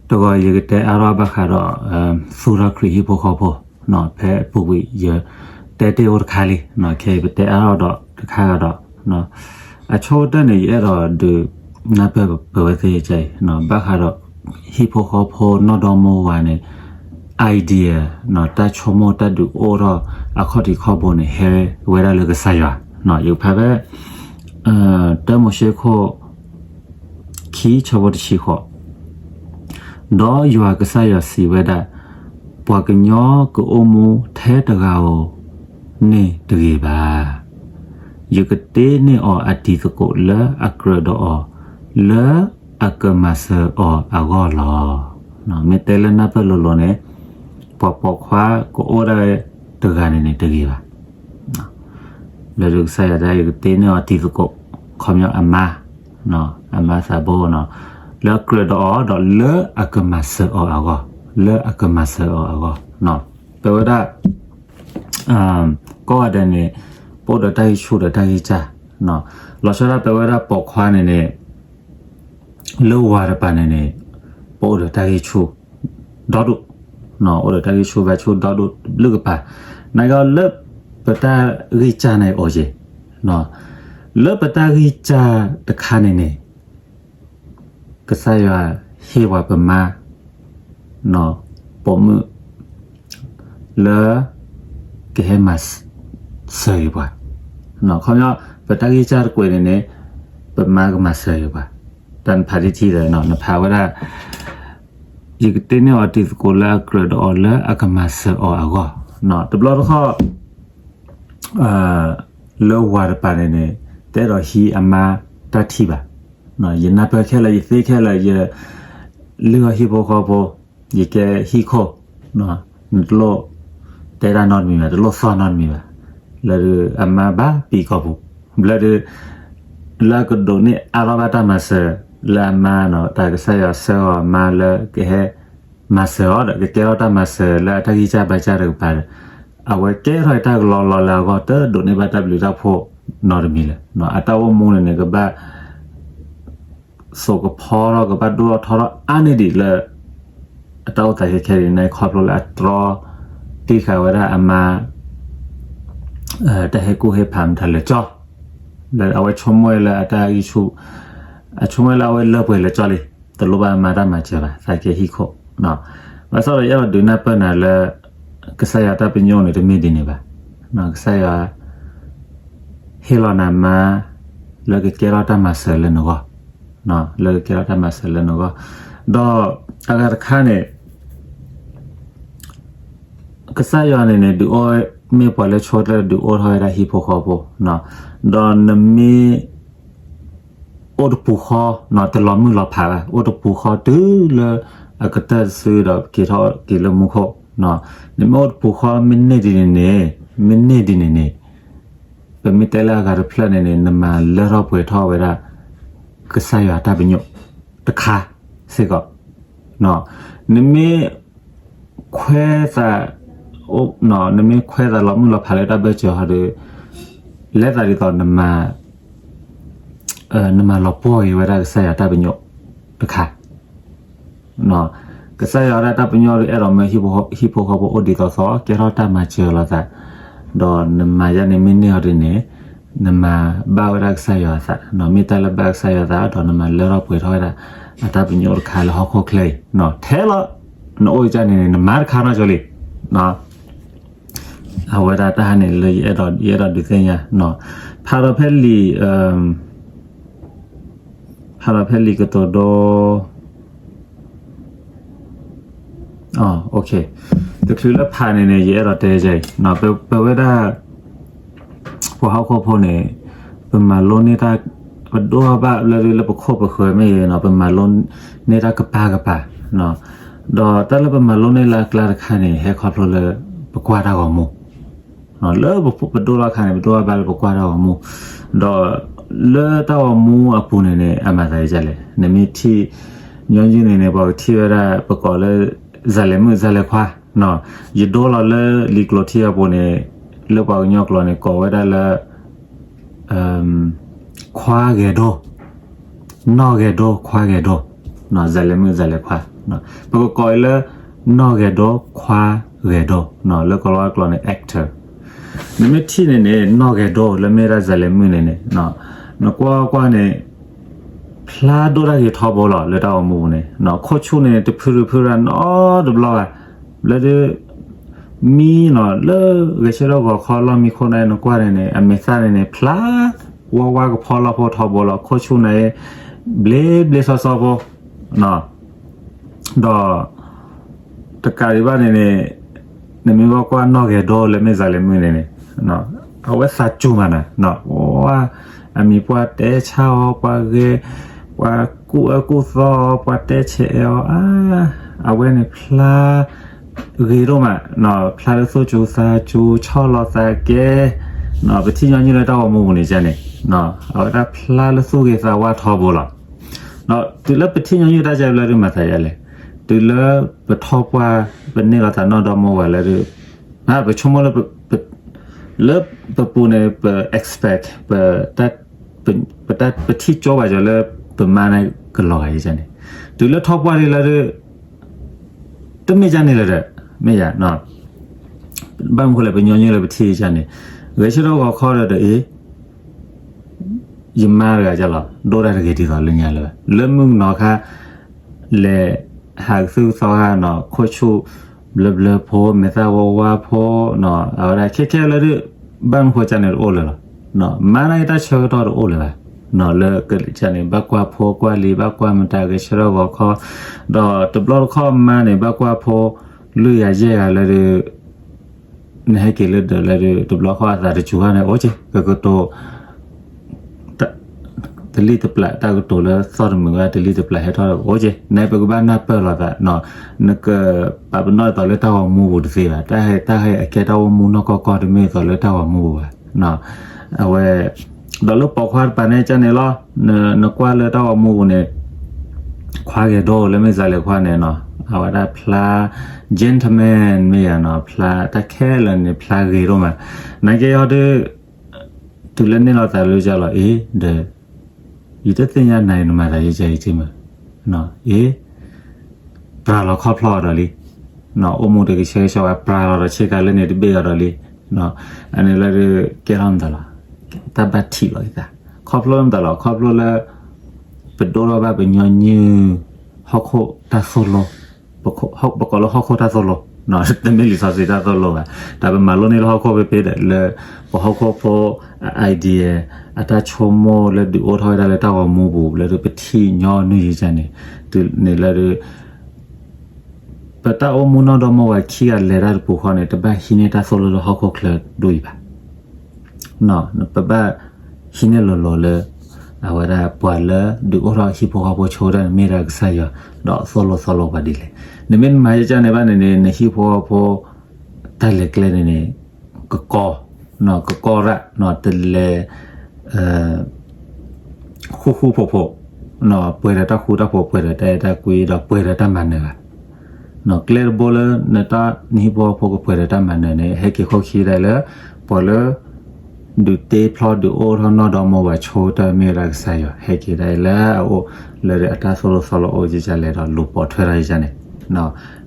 တဂီၤယကတဲအါထီၣ်ဘၣ်ဃးဒီး သူၣ်ထီၣ်ခရံာ်ဟံၣ်ဖိဃီဖိ ဖဲပူၤကွံာ်ယတဲတ့ၢ်အိၣ်တခါလံ, ခဲအံၤပတဲအါထီၣ်ဒီးတခါဒီး အဆိကတၢၢ်န့ၣ် ယအဲၣ်ဒိးဒုးနၢ်ပၢၢ်ပဝဲသ့ၣ်အံၤ ဘၣ်ဃးဒီး ဟံၣ်ဖိဃီဖိနီၢ်ဒီမါဝၤန့ၣ် idea တၢ်ဆိကမိၣ်တၢ်ဒုးအိၣ်ထီၣ်အခီၣ်ထံးခီၣ်ဘိန့ၣ် ဟဲဝဲဒၣ်လၢကစၢ်ယွၤ, ယကဖးဖဲ တၢမိၤၡ့ခိၣ် ခံဆၢဖိတဆံဃိး, ဒီးယွၤကစၢ်ယွၤစံးဝဲဒၣ်, ပှၤကညီကအိၣ်မူထဲတဂၤဧိၤန့ၣ်တဂ့ၤဘၣ်. ယကတ့န့ၢ်အီၤအတံၤသကိးလၢအကြၢးဒီးအီၤ, လၢအကမၤစၢၤအီၤအဂီၢ်လီၤ. မ့ၢ်တဲလၢနၢ်ပၢၢ်လိၤလိၤန့ၣ် ပှၤပိာ်ခွါကအိၣ်ဒၣ်ဝဲတဂၤန့ၣ်န့ၣ်တဂ့ၤဘၣ်. လၢကစၢ်ယွၤတဲ ယကတ့န့ၢ်အီၤတံၤသကိး, ခီပညီအမါ, အမါသးဘိ, လၢအကြၢးဒီးအီၤ ဒီးလၢအကမၤစၢၤအီၤအဂီၢ်, လၢအကမၤစၢၤအီၤအဂီၢ်, ပဝဲဒၣ် ကိးဂၤဒဲးန့ၣ် ပအိၣ်ဒီးတၢ်ဂံၢ်ဆူၣ်ဒီးတၢ်ဂံၢ်စၢ်, လီၤဆီဒၣ်ပဝဲဒၣ်ပိာ်ခွါန့ၣ်န့ၣ် လၢဝၤတပၤန့ၣ်န့ၣ် ပအိၣ်ဒီးတၢ်ဂံၢ်ဆူၣ် ဒီဒိၣ်, အိၣ်ဒီးတၢ်ဂံၢ်ဆူၣ်ဘါဆူၣ်ဒီဒိၣ်တဘျုးကပၤ, နာ်က့လၢပတၢ်ဂံၢ်စၢ်န့ၣ်အိၣ်က့ၤ, လၢပတၢ်ဂံၢ်စၢ်တခါန့ၣ်န့ၣ် ကစၢ်ယွၤဟ့ၣ်ပှၤပမါ ပိာ်မုၣ် လၢ ကဟဲမၤစၢၤက့ၤပှၤ, ခီပညီ ပတၢ်ဂံၢ်စၢ်တကွဲးန့ၣ်န့ၣ် ပမါကမၤစၢၤက့ၤပှၤ, တၢ်နဖးတထံၣ်ဒီး နဖးဝဲဒၣ် ယကတ့န့ၢ်အီၤတံၤသကိးလၢအကြၢးဒီးအီၤလၢအကမၤစၢၤအီၤအဂီၢ်, တဘျီတခီၣ် လၢဝၤတပၤန့ၣ်န့ၣ် တအဲၣ်ဒိးဟံးအမါတၢ်ထံၣ်ဘၣ်, ယနၢ်ပၢၢ်ခဲလၢာ် ယသ့ခဲလၢာ် ယလုၢ်အီၣ်ဟံၣ်ဖိဃီဖိ ယကဲဟံၣ်ခိၣ်, နတလိၣ်တဲတၢ်နီတမံၤဘၣ်, တလိၣ်သီၣ်နီတမံၤဘၣ်, လၢဒုးအမါဘၣ်ပံၤကီၢ်ပူၤ, ဘျီဒုး လၢအကဒိးန့ၢ်အါထီၣ်ဘၣ်တၢ်မၤစၢၤ လၢအမါန့ၣ် တၢ်ကစၢ်ယွၤဆှၢအီၤအမါလၢကဟဲ မၤစၢၤအီၤဒီး ကကဲထီၣ်တၢ်မၤစၢၤလၢအတၢ်ဂံၢ်စၢ်ဘါစၢ်တကပၤဒီး အဝဲကဲထီၣ်တၢ်ကလီလီၤလၢအဂီၢ် တဒိးန့ၢ်ဘၣ်တၢ်ဘျုးတၢ်ဖှိၣ်နီတမံၤလၢၤ, အတၢ်အိၣ်မူန့ၣ်န့ၣ် ကဘၣ် သိးကဖီထီၣ် ကဘၣ်ဒိၣ်ထီၣ်ထီထီၣ်အါန့ၢ်ဒံးလၢ အတၢ်အိၣ်သးခဲခဲအံၤန့ၣ် ခီဖျိလၢအတြီတံၢ်ဃာ်ဝဲဒၣ်အမါ တၢ်ဟဲကူၣ်ဟ့ၣ်ဖးမတၤလဲၣ်ကၠီ, လၢအဝဲဆိကမိၣ်လၢအတၢ်ဂံၢ်ဆူၣ်, အဆိကမိၣ်လၢအဝဲလၢပှဲၤလၢကၠီလံ, တလိၣ်ဘၣ်အမါတၢ်မၤစၢၤဘၣ်, သးကဲဟံၣ်ခိၣ်, ဘၣ်ဆၣ်ဒီးယအဲၣ်ဒိးဒုးနၢ်ပၢၢ်နၤလၢ ကစၢ်ယွၤတၢ်ပညိၣ်န့ၣ်တမ့ၢ်ဒ်န့ၣ်ဘၣ်, ကစၢ်ယွၤ ဟ့ၣ်လီၤနၤမါ လၢကကဲထီၣ်တၢ်မၤစၢၤလၢနဂီၢ်, လၢကကဲထီၣ်တၢ်မၤစၢၤလၢနဂီၢ်, ဒီးအဂၤတခါန့ၣ် ကစၢ်ယွၤန့ၣ်န့ၣ် ဒုးအိၣ် မ့ၢ်ပှၤလၢဆိကတၢၢ်ဒုးအိၣ်ထီၣ်ဝဲဒၣ်ဟံၣ်ဖိဃီဖိ, ဒီးနမ့ၢ် အိၣ်တပူၤဃီ, တလီၤမုၢ်လီၤဖးဘၣ်, အိၣ်တပူၤဃီတုၤလၢအကတၢၢ်တစုဒီးက့ၤထီၣ်က့ၤလၢမူခိၣ်, နမ့ၢ်အိၣ်တပူၤဃီမ့ၢ်န့ၢ်ဒ်န့ၣ်န့ၣ်, မ့ၢ်န့ၢ်ဒ်န့ၣ်န့ၣ်, ပမ့ၢ်တဲလၢအဂၤတဖျၢၣ်န့ၣ်န့ၣ် နမၤလၢထီၣ်ပှဲၤထီၣ်ဝဲဒၣ် ကစၢ်ယွၤတၢ်ပညိၣ်တခါစ့ၢ်ကီး, နမ့ၢ် ခွဲးသး နမ့ၢ်ခွဲးသးလီၤမုၢ်လီၤဖးလၢတၢ်ဘၢၣ်စၢၤဟီဒီး လဲၤသးဒ်သိး နမၤလီၤပှီၢ်က့ၤဝဲဒၣ်ကစၢ်ယွၤတၢ်ပညိၣ်တခါ, ကစၢ်ယွၤဒၣ်တၢ်ပညိၣ်ဒီး အဲၣ်ဒိးမၢဟံၣ်ဖိဃီဖိအိၣ်ဒ်သိးသိး ကဲထီၣ်တၢ်မၤစၢၤလိာ်သး, ဒီးနမၤယါန့ၣ်မ့ၢ်န့ၢ်အီၤဒ်န့ၣ်, နမၤဘၣ်ဝဲဒၣ်ကစၢ်ယွၤအသး, မ့ၢ်တၢ်လၢဘၣ်ကစၢ်ယွၤအသး ဒီးနမၤလၢထီၣ်ပှဲၤထီၣ်ဝဲဒၣ် အတၢ်ပညိၣ်တခါလၢဟီၣ်ခိၣ်ချၢအံၤ, ထဲလီၤ နအိၣ်ကစၢ်န့ၣ်န့ၣ် နမၤတခါနီကၠိလံ, အဝဲဒၣ်တၢ်ဟးန့ၣ်လၢယအဲၣ်ဒိးဒုးသ့ၣ်ညါ, ဖးဒီးဖဲလံာ် ဖးဒီးဖဲလံာ်ကတိၤဒိ တချုးလၢဖးန့ၣ်န့ၣ် ယအဲၣ်ဒိးတဲအံၤ, ပဝဲဒၣ် ပှၤဟီၣ်ခိၣ်ဖိန့ၣ် ပမၤလိန့ၢ်တၢ် ပဒိၣ်ထီၣ်ဘၣ်လၢလၢပခိၣ်ပဃၢၤမ့ၢ်ဂ့ၤန့ၣ် ပမၤလိန့ၢ်တၢ်ကပၤကပၤ, ဒီးတၢ်လၢပမၤလိန့ၢ်လၢအကျါတခါန့ၣ် ဟဲခီဖျိလၢပကွၢ်တၢ်ဂီၤမူ လၢပဒိၣ်ထီၣ်အခါန့ၣ် ပဒိၣ်ထီၣ်ဘၣ်လၢပကွၢ်တၢ်ဂီၤမူ, ဒီးလၢတၢ်ဂီၤမူအပူၤန့ၣ်န့ၣ် အမၤသးဒ်လဲၣ်, နမ့ၢ်ထံၣ် ညီနုၢ်န့ၣ်န့ၣ် ပှၤကထံၣ်ဝဲဒၣ် ပကိးလၢ စၤလဲၤမုၣ်စၤလဲၤခွါ, ယဒိလီၤလၢလံာ်ကျိာ်ထံအပူၤန့ၣ် လၢပှၤကညီကျိာ်န့ၣ် ကိးဝဲဒၣ်လၢ ခွါဂဲၤဒိ, နီၢ်ဂဲၤဒိ ခွါဂဲၤဒိ စၤလဲၤမုၣ်စၤလဲၤခွါ, ပကကိးအီၤလၢ နီၢ်ဂဲၤဒိၣ်ခွါဂဲၤဒိၣ်, လၢကီၢ်လီၤဝါကျိာ်န့ၣ် actor. နမ့ၢ်ထံၣ်န့ၣ်န့ၣ် နီၢ်ဂဲၤဒိၣ်လၢမ့ၢ်ဒၣ်စၤလဲၤမုၣ်န့ၣ်န့ၣ်, နကွၢ်ကွၢ်န့ၣ် ဖျါဒိၣ်တၢ်ဂ့ၤထီဘိလီၤ လၢတၢ်ဂီၤမူပူၤန့ၣ်, ခိၣ်ဆူၣ်န့ၣ် တဖုတဖုရၤနီတဘျီဘၣ်, လၢဒုး မံနီၤ လၢဂဲၤဆၢထၢၣ်ဂီၤခီလီၢ်မံခိၣ်န့ၣ် နကွၢ်န့ၣ်န့ၣ် အမဲာ်သၣ်န့ၣ်န့ၣ် ဖျါ ဝါဝါကဖီလီၢ်ဖိထီဘိလီၤ, ခိၣ်ဆူၣ်န့ၣ် ဘျ့ဘျ့စီစီဖိ ဒီး တကးဒံးဘၣ်န့ၣ်န့ၣ် နမ့ၢ်ဘၣ်ကွၢ်နီၢ်ဂဲၤဒိၣ်လၢမ့ၢ်စၤလဲၤမုၣ်န့ၣ်န့ၣ် အဝဲသးစူၤမးနၤ, အမံၤပှၤတဲဆါအီၤ ပှၤဂဲၤ ပှၤကူၣ်အၢကူၣ်သီအီၤ ပှၤတဲဆဲးအဲၣ်အီၤ, အဝဲန့ၣ်ဖျါ ဂ့ၤဒိၣ်မး, ဖျါလၢသူၣ်စူၤသးစူၤ ဆီၣ်လီၤသးကဲ, ပထံၣ်ညီနုၢ်လၢတၢ်ဂီၤမူပူၤန့ၣ်န့ၣ် အဝဲဒၣ်ဖျါလၢသူၣ်ဂ့ၤသးဝါထီဘိလီၤ. တုၤလၢပထံၣ်ညီနုၢ်တၢ်ကဲဘျီဒုးမၤသးဒ်လဲၣ်, တုၤလၢပထီၣ်ပှၢ် ပန့ၢ်လီၤသးနီၢ်ဒီမါဝၤလၢဒုး ပဆိကမိၣ်လၢ လၢပပူၤန့ၣ် ပ expect ပ ပထံၣ်ကၠိဘၣ်ကၠီၤလၢ ပမါန့ၣ်ကလီၤဂာ်ယကန့ၣ်, တုၤလၢထီၣ်ပှၢ်ဒ်လဲၣ်ဒုး တမ့ၢ်ကန့ၣ်လၢၤဒီး မ့ၢ်ယၤ ဘၣ်မနုၤဃိလဲၣ် ပညီနုၢ်လၢပထံၣ်ယကန့ၣ်, ဂဲၤဆၢထၢၣ်ဂီၤခီဒီး အ့ ယမါတဂၤကလီၤ ဒိၣ်တၢ်တဂ့ၤဒ်သိးလၢညါလၢၤဘၣ်, လၢမုၢ်ကနီၤခါ လဲၤဟးကသုၣ်ကသီဧါနီၤ ခိၣ်ဆူၣ်ဘျၢဘျၢဖိ မဲာ်သၣ်ဝါဝါဖိ, အဝဲဒၣ်ခဲခဲလၢဒုး ဘၣ်မနုၤဃိကန့ၣ်တအိၣ်လၢၤလီၤ. မါန့ၣ်တၢ်ဆၢကတီၢ်တအိၣ်လၢၤဘၣ်, လၢကန့ၣ် ဘၣ်ကွၢ်ဖိကွၢ်လံၤ ဘၣ်ကွၢ်မတၤဂဲၤဆၢထၢၣ်ဂီၤခီ, ဒီးတဘျီတခီၣ်မါန့ၣ် ဘၣ်ကွၢ်ဖိ လွံၢ်ဂၤယဲၢ်ဂၤလၢဒုး နဟဲက့ၤလၢဒၢးလၢဒုး တဘျီဃီအသးတစူၤဘၣ်န့ၣ် အိၣ်က့ၤ ကကတိၤ တလံၣ်တပျၢ် တၢ်ကတိၤလၢသီၣ်တမုာ်ဝဲ တလံၣ်တပျၢ်ဟဲထီၣ်အိၣ်က့ၤ နပကဘၣ်နၢ်ပၢၢ်လိာ်သး, နကပာ်ပနီၣ်ဒ်သိးလၢတၢ်ဂီၤမူပူၤတသ့ဘၣ်, တၢ်ဟဲတၢ်ဟဲအကဲတၢ်ဂီၤမူနီၢ်ကီၢ်ကီၢ်တမ့ၢ်ဒ်သိးလၢတၢ်ဂီၤမူပူၤဘၣ်. အဝဲ ဒီးလၢပိာ်ခွါတပၤန့ၣ်ကန့ၣ်လီၤ, နကွၢ်လၢတၢ်ဂီၤမူပူၤန့ၣ် ခွါဂဲၤဒိၣ်လၢမ့ၢ်စၤလဲၤခွါန့ၣ်နီၤ အဝဲဒၣ်ဖျါ gentleman မ့ၢ်ယၤနီၤ ဖျါတၢ်ခဲလၢာ်န့ၣ် ဖျါဂ့ၤဒိၣ်မး, နာ်က့ဟီဒုး တုၤလၢန့ၢ်လီၤသးလၢကလီၤ အ့ ဒီး ယတသ့ၣ်ညါနၤအံၤနမၤသးယကဲယက့မး, အ့ ပြးလီၤခီဖျိအီၤဒီးလံ, အိၣ်မူတကဆှဲကဆှီဝဲ ပြးလီၤဒီးဆ့ကၤလၢန့ၣ်တဘ့ၣ်အီၤဒီးလံ, အန့ၣ်လၢဒုးကဲထီၣ်မတၤလီၤ, တၢ်ဘၣ်ထံးလီၤအသး, ခီဖျိမတၤလီၤ ခီဖျိလၢ ပဒိၣ်ထီၣ်ဘၣ်ပညီနုၢ် ဟီၣ်ခိၣ်တၢ်သိၣ်လိ ပကိးလၢဟီၣ်ခိၣ်တၢ်သိၣ်လိ, တမ့ၢ်လံာ်စီဆှံတၢ်သိၣ်လိဘၣ်, တၢ်ပမၤလိန့ၢ်လၢဟီၣ်ခိၣ်ဖဲဖဲဒီးလၢ ပဟီၣ်ခိၣ်ဖိ idea အတၢ်ဆိကမိၣ်လၢဒုးအိၣ်ထီၣ်ဝဲဒၣ်လၢတၢ်ဂီၤမူပူၤ လၢဒုးပထံၣ်ညီနုၢ်ယကန့ၣ်, တုၤန့ၣ်လၢဒုး ပတၢ်အိၣ်မူနီၢ်ဒီမါဝၤခံဂၤလဲၤတၢ်တပူၤဃီန့ၣ် တဘၣ်ဟံးန့ၢ်တၢ်သိၣ်လိလၢဟီၣ်ခိၣ်ချၢဒိၣ်အံၤဘၣ်. ပဘၣ်ဟံးန့ၢ်လိၤလိၤလၢ အဝဲဒၣ်ပှၤလၢဒုးအိၣ်ထီၣ်ဟံၣ်ဖိဃီဖိဆိတၢ်န့ၣ် မ့ၢ်ဒၣ်ကစၢ်ယွၤ ဒီးသိၣ်လိသီလိပှၤဒ်လဲၣ်. နမ့ၢ်နမၤယကန့ၣ်ဘၣ်န့ၣ်န့ၣ် နဟံၣ်ဖိဃီဖိ တၢ်လဲၤကျဲန့ၣ်န့ၣ် ကကီ ကကီရၣ် တလဲၤ ဃူဃူဖိးဖိး ပှဲၤဒီးတၢ်ဃူတၢ်ဖိး ပှဲၤဒီးတၢ်အဲၣ်တၢ်ကွံ ဒီးပှဲၤဒီးတၢ်မၤနၢၤဘၣ်. ကျဲတဘိလၢနတၢ်နဟံၣ်ဖိဃီဖိကပှဲၤဒီးတၢ်မၤနၢၤန့ၣ် ဟဲက့ၤခိၣ်ခံဒၣ်လၢ ပှၤလၢ ဒုးတ့ဖျီဒုးအိၣ်ထီၣ်နီၢ်ဒီမါဝၤဆိတၢ်မ့ၢ်ဝဲဒၣ်ကစၢ်ယွၤ ဟဲက့ၤဒၣ်လၢအအိၣ် လၢအတၢ်သိၣ်လိသီလိအိၣ်ယကလဲၣ်ဒီးလူၤပိာ်ထွဲထီၣ်ယကန့ၣ်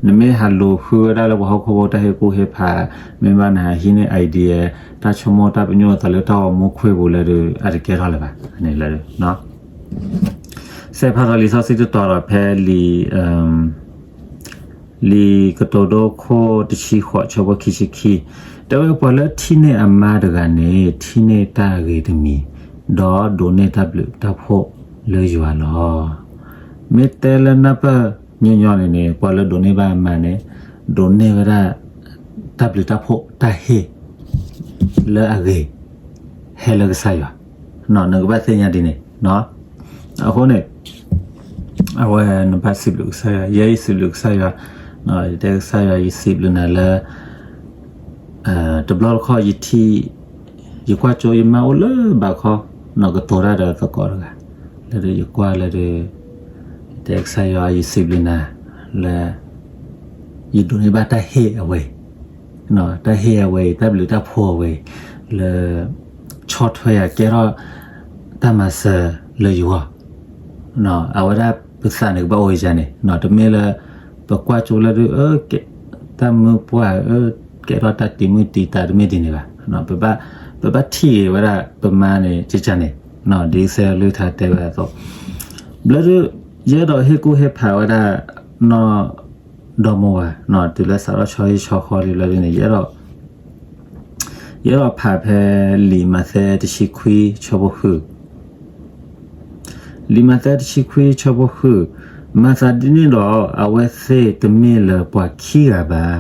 နမ့ၢ်ဟးလူၤဃုဝဲဒၣ်လၢပှၤဟီၣ်ခိၣ်ဖိတၢ်ဟ့ၣ်ကူၣ်ဟ့ၣ်ဖး မ့ၢ်ဘၣ်နဟးဟံးန့ၢ် idea တၢ်ဆိကမိၣ်တၢ်ပညိၣ်အသးလၢတၢ်ဂီၤမူခွဲးပူၤလၢဒုး အတကဲထီၣ်လၢၤဘၣ်န့ၣ်လၢ စဲးဖးထီၣ်လံာ်စီဆှံတတီၤဒီးဖဲလံာ် လံာ်ကတိၤဒိခိၣ်တဆံဃိး ဆၢဖိခံဆံခံ တဲဝဲပှၤလၢထံၣ်န့ၢ်အမါတဂၤန့ၣ် ထံၣ်န့ၢ်တၢ်ဂ့ၤတမံၤ ဒီးဒိးန့ၢ်တၢ်ဘျုးတၢ်ဖှိၣ်လၢယွၤလီၤ. မ့ၢ်တဲလၢနၢ်ပၢၢ်ညီညီန့ၣ်န့ၣ် ပှၤလၢဒိးန့ၢ်ဘၣ်အမါန့ၣ် ဒိးန့ၢ်ဝဲဒၣ် တၢ်ဘျုးတၢ်ဖှိၣ်တၢ်ဟ့ၣ် လၢအဂ့ၤ ဟဲလၢကစၢ်ယွၤ နကဘၣ်သ့ၣ်ညါဒ်န့ၣ် အဃိန့ၣ် အဝဲနဘၣ်စံးဘျုးကစၢ်ယွၤ ယဲယစံးဘျုးကစၢ်ယွၤ ယတဲကစၢ်ယွၤ ယစံးဘျုးနၤလၢ တဘျီတခီၣ်ယထံၣ် ယကွၢ်ကၠိယမါအိၣ်လၢဘးခီ ကတိၤတၢ်ဒီးသကိးတဂၤ လၢယကွၢ်လၢ တဲကစၢ်ယွၤ ယစံးဘျုးနၤ လၢ ယဒိးန့ၢ်ဘၣ်တၢ်ဟ့ၣ်အဝဲ တၢ်ဟ့ၣ်အဝဲအံၤ တၢ်ဘျုးတၢ်ဖှိၣ်အဝဲအံၤ လၢ ဆီၣ်ထွဲယၤကဲထီၣ် တၢ်မၤစၢၤလၢယဂီၢ် အဝဲဒၣ် ပသးန့ၣ်ကဘၣ်အိၣ်ယၤန့ၣ် တမ့ၢ်လၢ ပကွၢ်ကၠိလၢဒုး တၢ်မုၢ်ပှၢ် ကဲထီၣ်တၢ်တံၤမုၢ်တံၤသးတမ့ၢ်ဒ်န့ၣ်ဘၣ်. ပဘၣ်ထံၣ်ဝဲဒၣ်ပမါန့ၣ် ကကန့ၣ် ဒ်စဲလၢထါတဲဝဲဒၣ်အသိး ဘျီဒုး ယအဲၣ်ဒိးဟ့ၣ်ကူၣ်ဟ့ၣ်ဖးဝဲဒၣ် နီၢ်ဒီမါဝၤ တုၤလၢစးထီၣ်ဆီဟံၣ်ဆီဃီလံဘျီဒုးန့ၣ် ယအဲၣ်ဒိးဖးဖဲလံာ်မးသဲတဆံခွံဆၢဖိဃု လံာ်မးသဲတဆံခွံဆၢဖိဃု, မၤသးဒ်န့ၣ်ဒီး အဝဲသ့ၣ်တမ့ၢ်လၢပှၤခံဂၤဘၣ်,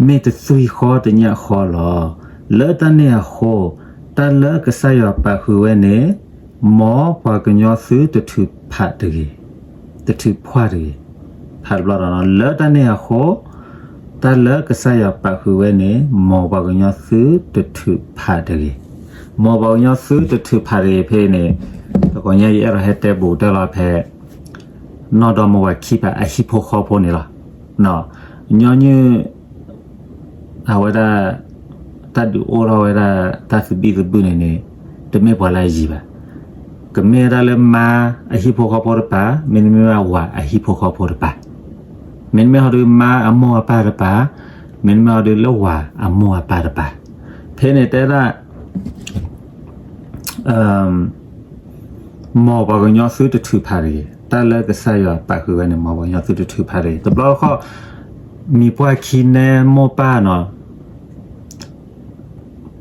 မ့ၢ်တသွံၣ်ဃီတညၣ်ဃီလီၤ. လၢတၢ်န့ၣ်အဃိ, တၢ်လၢကစၢ်ယွၤပာ်ဃုာ်ဝဲန့ၣ်, မ်ပှၤကညီသုတထုးဖးတဂ့ၤ, တထုးဖးတဂ့ၤ. ဖးတဘျီဒီး လၢတၢ်န့ၣ်အဃိ, တၢ်လၢကစၢ်ယွၤပာ်ဃုာ်ဝဲန့ၣ် မ်ပှၤကညီသုတထုးဖးတဂ့ၤ. မ်ပှၤကညီသုတထုးဖးတဂ့ၤဖဲန့ၣ်, တကီၢ်ညါယအဲၣ်ဒိးဟဲတဲဘူးတဲလီၤဖဲ နီၢ်ဒီမါဝၤခံဂၤအဟံၣ်ဖိဃီဖိန့ၣ်လီၤ. ညီနုၢ် အဝဲဒၣ် တၢ်ဒုးအိၣ်ထီၣ်ဝဲဒၣ် တၢ်သဘံၣ်သဘုၣ်န့ၣ်န့ၣ် တမ့ၢ်ပှၤလၢအယံၤဘၣ်. ကမ့ၢ်ဝဲဒၣ်လၢမါအဟံၣ်ဖိဃီဖိတပၤ, မ့တမ့ၢ်ဝဲဝၤအဟံၣ်ဖိဃီဖိတပၤ, မ့တမ့ၢ်ဟီဒုးမါအမိၢ်အပၢ်တပၤ, မ့တမ့ၢ်ဟီဒုးလၢဝၤအမိၢ်အပၢ်တပၤ. ဖဲန့ၣ်တဲဒၣ် မ်ပှၤကညီသုတထုးဖးတဂ့ၤ, တၢ်လၢကစၢ်ယွၤပာ်ဃုာ်ဝဲန့ၣ် မ်ပှၤကညီသုတထုးဖးတဂ့ၤ. တဘျီဃီ မံၤပှၢ်ခံနဲမိၢ်ပၢ်နီၤ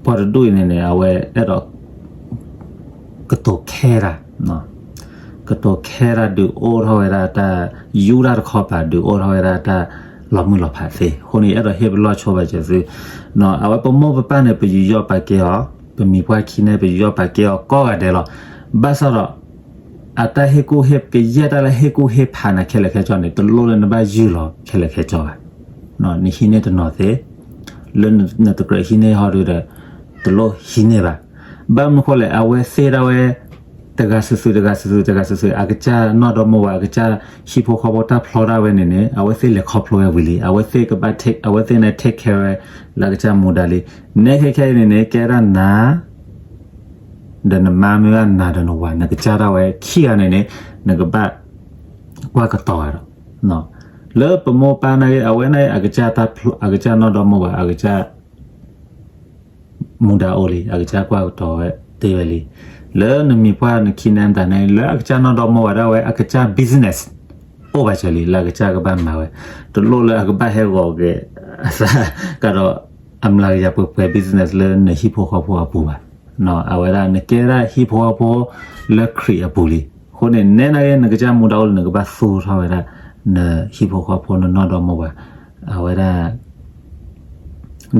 ပှၤတဒူၣ်အံၤန့ၣ်န့ၣ် အဝဲအဲၣ်ဒိး ကတိၤခဲတၢ်, ကတိၤခဲတၢ်ဒုးအိၣ်ထီၣ်ဝဲဒၣ်တၢ် ယူဒၣ်တခီပၤ ဒုးအိၣ်ထီၣ်ဝဲဒၣ်တၢ်လီၤမုၢ်လီၤဖးသ့. အဃိန့ၣ် ယအဲၣ်ဒိးဟ့ၣ်ပလီၢ်ဆိဘၣ်စၢၤသု, အဝဲပမိၢ်ပပၢ်န့ၣ် ပယူးယီၣ်ပာ်ကဲအီၤ, ပမံၤပှၢ်ခံနဲ ပယူးယီၣ်ပာ်ကဲအီၤကိးဂၤဒဲးလီၤ. ဘၣ်ဆၣ်ဒီး အတၢ်ဟ့ၣ်ကူၣ်ဟ့ၣ် ကယဲၢ်တၢ်လၢဟ့ၣ်ကူၣ်ဟ့ၣ်ဖးနၤခဲလၢာ်ခဲဆ့န့ၣ် တလိၣ်လၢနဘၣ်ယုၢ်လီၤခဲလၢာ်ခဲဆ့ဘၣ်. နဟံးန့ၢ်တနီၤသ့, လၢနတကြၢးဟံးန့ၢ်ဟီဒုးဒီး တလိၣ်ဟံးန့ၢ်ဘၣ်. ဘၣ်မနုၤဃိလဲၣ် အဝဲသ့ၣ်ဒၣ်ဝဲ တဂၤစုာ်စုာ် တဂၤစုာ်စုာ် တဂၤစုာ်စုာ် အကစၢ်နီၢ်ဒီမါဝၤ အကစၢ်ဟံၣ်ဖိဃီဖိတၢ်ဖျီဒၣ်ဝဲန့ၣ်န့ၣ် အဝဲသ့ၣ်လဲၤခီဖျိဝဲဝံၤလံ. အဝဲသ့ၣ်ကဘၣ် အဝဲသ့ၣ်န့ၣ် take care ဝဲ လၢအကစၢ်မူဒါလံ. နဲခဲခဲအံၤန့ၣ်န့ၣ် ကဲဒၣ်နၤ ဒီးနမါမ့ၢ်ဘၣ်နၤဒီးနဝၤ နကစၢ်ဒၣ်ဝဲခံဂၤန့ၣ်န့ၣ် နကဘၣ်ကွၢ်ကတီၤဝဲဒီး လၢပမိၢ်ပၢ်န့ၣ်ဂ့ၤ အဝဲန့ၣ် အကစၢ်နီၢ်ဒီမါဝၤ အကစၢ် မူဒါအိၣ်လံ အကစၢ်ကွၢ်ကတီၤဝဲတ့ၢ်ဝဲလံ. လၢနမံၤပှၢ်နခံနဲတၢ်န့ၣ် လၢအကစၢ်နီၢ်ဒီမါဝၤဒၣ်ဝဲ အကစၢ် business အိၣ်ဘၣ်စၢၤလံ လၢအကစၢ်ကဘၣ်မၤဝဲ, တလိၣ်လၢအကဘၣ်ဟဲဂီၤက့ၤအသးကဒီး အမျးကယၤပှဲၤပှဲၤ business လၢနဟံၣ်ဖိဃီဖိအပူၤဘၣ်. အဝဲဒၣ်နကဲဒၣ်ဟံၣ်ဖိဃီဖိလၢခရံာ်အပူၤလံ. အဃိန့ၣ် နဲနာ်က့ နကစၢ်မူဒါအိၣ်လၢနကဘၣ်သူၣ်ထီၣ်ဝဲဒၣ် နဟံၣ်ဖိဃီဖိနနီၢ်ဒီမါဝၤ အဝဲဒၣ်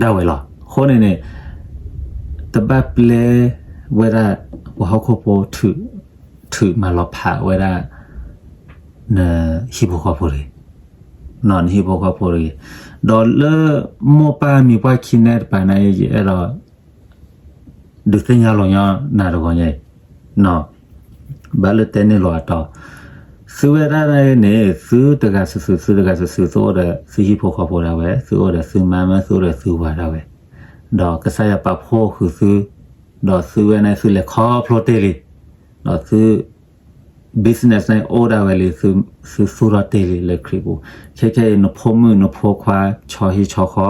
ဒၣ်ဝဲလီၤ. အဃိန့ၣ်န့ၣ် တဘၣ်ပျဲဝဲဒၣ် ပှၤဟီၣ်ခိၣ်ဖိ ထုးမၤလီၤဖးဝဲဒၣ် နဟံၣ်ဖိဃီဖိတဂ့ၤ, နဟံၣ်ဖိဃီဖိတဂ့ၤ. ဒီးလၢမိၢ်ပၢ်မံၤပှၢ်ခံနဲတပၤန့ၣ် ယအဲၣ်ဒိး ဒုးသ့ၣ်ညါလီၤညီနၤတဂီၤညါအံၤ ဘၣ်လၢတဲန့ၢ်လီၤအတီၤ, သုဝဲဒၣ်န့ၣ် သုတဂၤစုာ်စုာ် သုတဂၤစုာ်စုာ် သုအိၣ်ဒီးသုဟံၣ်ဖိဃီဖိဒၣ်ဝဲ, သုအိၣ်ဒီးသုမါမ့ၢ် သုအိၣ်ဒီးသုဝၤဒၣ်ဝဲ, ဒီးကစၢ်ယွၤပာ်ဖှိၣ်ဃုာ်သု, ဒီးသုဝဲန့ၣ် သုလဲၤခီဖျိတ့ၢ်လံ, ဒီးသု business န့ၣ်အိၣ်ဒၣ်ဝဲလံ, သုသူၣ်ထီၣ်တ့ၢ်လံလၢခရံာ်ပူၤ, ခဲခဲအံၤ နဖိမုၣ်နဖိခွါ ဆီဟံၣ်ဆီဃီ,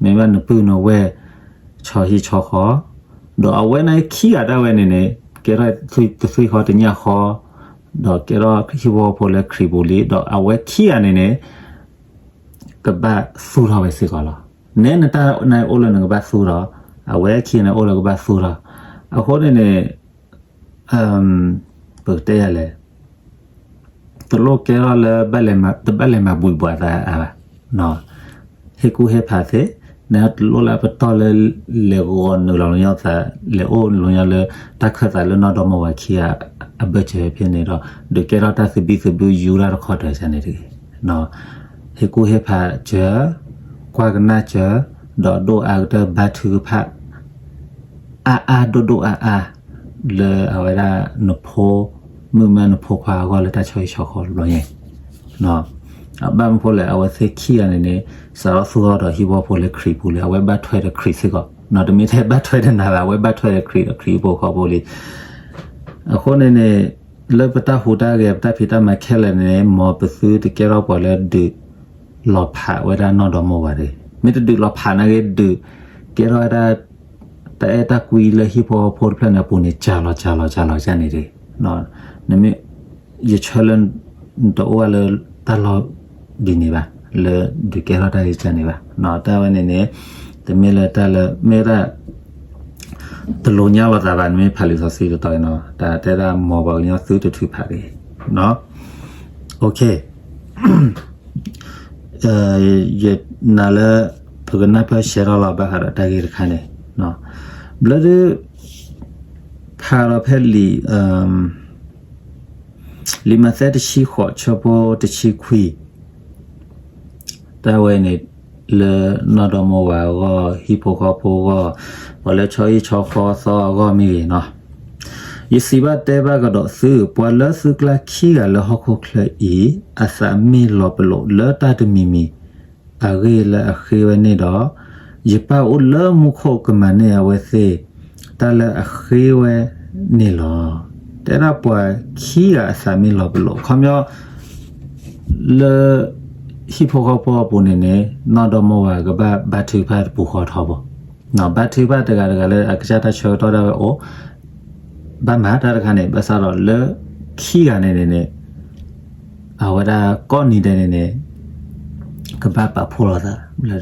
မ့ၢ်ဘၣ်နပုၢ်နဝဲၢ် ဆီဟံၣ်ဆီဃီ, ဒီးအဝဲန့ၣ်ခံဂၤဒၣ်ဝဲန့ၣ်န့ၣ် ကဲထီၣ်တသွံၣ်ဃီတညၣ်ဃီ, ဒီးကဲထီၣ်ဟံၣ်ဖိဃီဖိလၢခရံာ်ပူၤလံ, ဒီးအဝဲခံဂၤန့ၣ်န့ၣ် ကဘၣ်သူၣ်ထီၣ်ဝဲစ့ၢ်ကီးလီၤ. နဲနတၢ်န့ၣ်အိၣ်လၢနကဘၣ်သူၣ်ထီၣ်, အဝဲခံဂၤန့ၣ်အိၣ်လၢကဘၣ်သူၣ်ထီၣ်, အဃိန့ၣ်န့ၣ် ပကတဲယၤလဲၣ်, တလိၣ်ကဲထီၣ်လၢ တဘၣ်လဲၤမၤဘှံးဘှီးသးအါဘၣ်, ဟ့ၣ်ကူၣ်ဟ့ၣ်ဖးသ့, နတလိၣ်လၢပတီၢ်လၢ လဲၤဂီၤနုာ်လီၤလၢညီသး လဲၤအိၣ်လၢညီလၢ တၢ်ခၢၣ်သးလၢနီၢ်ဒီမါဝၤခံဂၤအဘၢၣ်စၢၤဖဲန့ၣ်ဒီး ဒုးကဲထီၣ်တၢ်သဘံၣ်သဘုၣ်ယူၢ်တၢ်တခီတၢၤန့ၣ်တဂ့ၤ, ဟ့ၣ်ကူၣ်ဟ့ၣ်ဖးစၢၤ, ကွၢ်ကနၣ်စၢၤ, ဒီးဒိၣ်အါကတၢၢ်ဘါထုကဖၣ် အါအါဒိၣ်ဒိၣ်အါအါ လၢအဝဲဒၣ်နဖိမုၣ်မ့ၢ်နဖိခွါအဂီၢ်လၢတၢ်ဆီဟံၣ်ဆီဃီတဘျီညါ, ဘၣ်မနုၤဃိလဲၣ် အဝဲသ့ၣ်ခံဂၤန့ၣ်န့ၣ် စးထီၣ်သူၣ်ထီၣ်ဒီးဟံၣ်ဖိဃီဖိလၢခရံာ်ပူၤလံ, အဝဲဘၣ်ထွဲဒီးခရံာ်စ့ၢ်ကီး, တမ့ၢ်ထဲဘၣ်ထွဲဒီးနၤဘၣ်, အဝဲဘၣ်ထွဲဒီးခရံာ်ဒီးခရံာ်ဟံၣ်ဖိဃီဖိလံ. အဃိန့ၣ်န့ၣ် လၢပတၢ်ဟူးတၢ်ဂဲၤ ပတၢ်ဖံးတၢ်မၤခဲလၢာ်န့ၣ် မ်ပသုတကဲထီၣ်ပှၤလၢဒုးလီၤဖးဝဲဒၣ်နီၢ်ဒီမါဝၤတဂ့ၤ. မ့ၢ်တဒုးလီၤဖးနာ်က့ ဒုးကဲထီၣ်ဝဲဒၣ် တၢ်အဲၣ်တၢ်ကွံလၢဟံၣ်ဖိဃီဖိတဖျၢၣ်န့ၣ်အပူၤန့ၣ် ကၢ်လီၤကၢ်လီၤကၢ်လီၤကၢ်န့ၣ်တဂ့ၤ. နမ့ၢ် ယဆၢလၢ တအိၣ်ဘၣ်လၢတၢ်လီၢ်ဒ်န့ၣ်ဘၣ်, လၢဒုးကဲထီၣ်တၢ်ဂ့ၢ်ကၢ်န့ၣ်ဘၣ်. တၢ်ဝဲန့ၣ်န့ၣ် တမ့ၢ်လၢတၢ်လၢ မ့ၢ်ဒၣ် တလိၤညါလိာ်သးဘၣ်, နမ့ၢ်ဖးလံာ်စီဆှံတတီၤအံၤနီၤ, တၢ်တဲဒၣ်မ်ပှၤကညီသုတထုးဖးတဂ့ၤ. ယနာ်လၢ ပကနၢ်ပၢၢ်ရှဲထီၣ်လီၤဘၣ်ဃးဒီးတၢ်ဂ့ၢ်တခါန့ၣ်, ဘျီဒုး ဖးဒီးဖဲလံာ် လံာ်မးသဲတဆံဃိး ဆၢဖိတဆံခွံ တၢ်ဝဲန့ၣ် လၢနီၢ်ဒီမါဝၤအဂီၢ်, ဟံၣ်ဖိဃီဖိအဂီၢ်, ပှၤလၢဆီဟံၣ်ဆီဃီသီအဂီၢ်မ့ၢ်ဂ့ၤနီၤ, ယစံးဘၣ်တဲဘၣ်ကဒီးသု, ပှၤလၢသုကျါခံဂၤလၢဟီၣ်ခိၣ်ချၢအံၤ အသးမ့ၢ်လီၤပလိာ်လၢတၢ်တမံၤမံၤ အဂ့ၢ်လၢအဃ့ဝဲန့ၣ်ဒီး, ယပၢ်အိၣ်လၢမူခိၣ်ကမၤန့ၢ်အဝဲသ့ၣ် တၢ်လၢအဃ့ဝဲန့ၣ်လီၤ. တဲဒၣ်ပှၤခံဂၤအသးမ့ၢ်လီၤပလိာ်, ခီပညီ လၢ ဟံၣ်ဖိဃီဖိအပူၤန့ၣ်န့ၣ် နီၢ်ဒီမါဝၤကဘၣ်ဘါထုကဖၣ်တပူၤဃီထီဘိ, ဘါထုကဖၣ်တဂၤတဂၤလၢအကစၢ်တၢ်ဆၢကတီၢ်ဒၣ်ဝဲအိၣ်, ဘၣ်မၤတၢ်တခါန့ၣ် ဘၣ်ဆၣ်ဒီးလၢ ခံဂၤန့ၣ်န့ၣ်န့ၣ် အဝဲဒၣ်ကိးနံၤဒဲးန့ၣ်န့ၣ် ကဘၣ်ပာ်ဖှိၣ်လိာ်သး လၢ